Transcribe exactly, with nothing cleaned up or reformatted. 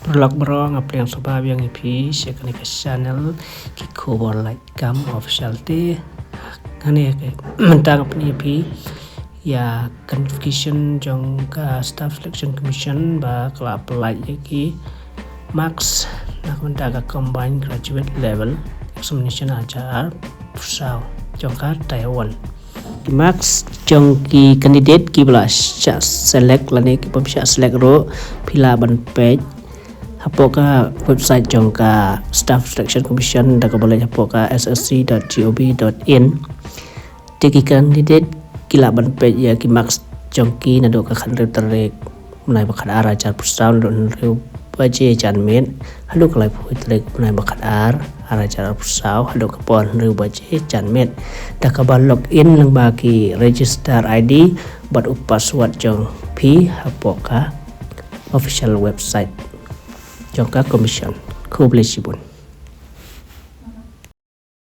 Paralok baroh, nga pdiang sngewbha biang ïa phi sha kane ka channel, ki khubor lait kam official te. Hangne mynta nga pyni ïa phi ïa ka notification jong ka Staff Selection Commission ba ka la pynlait ïa ki marks na ka bynta ka Combined Graduate Level Examination ar hajar arphew saw jong ka Tier one. Ki marks jong ki candidate kiba la shah select lane kiba shah select ruh, phi lah ban peit hapoh ka website jong ka Staff Selection Commission da kaba leit hapoh ka S S C dot gov dot in. Te ki candidate ki lah ban peit ïa ki marks jong ki naduh ka khathynriew tarik u bnai ba khatar ar hajar arphew saw, naduh hynriew baje janmiet haduh ka laiphew tarik u bnai ba khatar ar hajar arphew saw, haduh ka por hynriew baje janmiet, da kaba log in lyngba ki register I D bad u password jong phi hapoh ka official website jong ka Commission. Khublei shibun.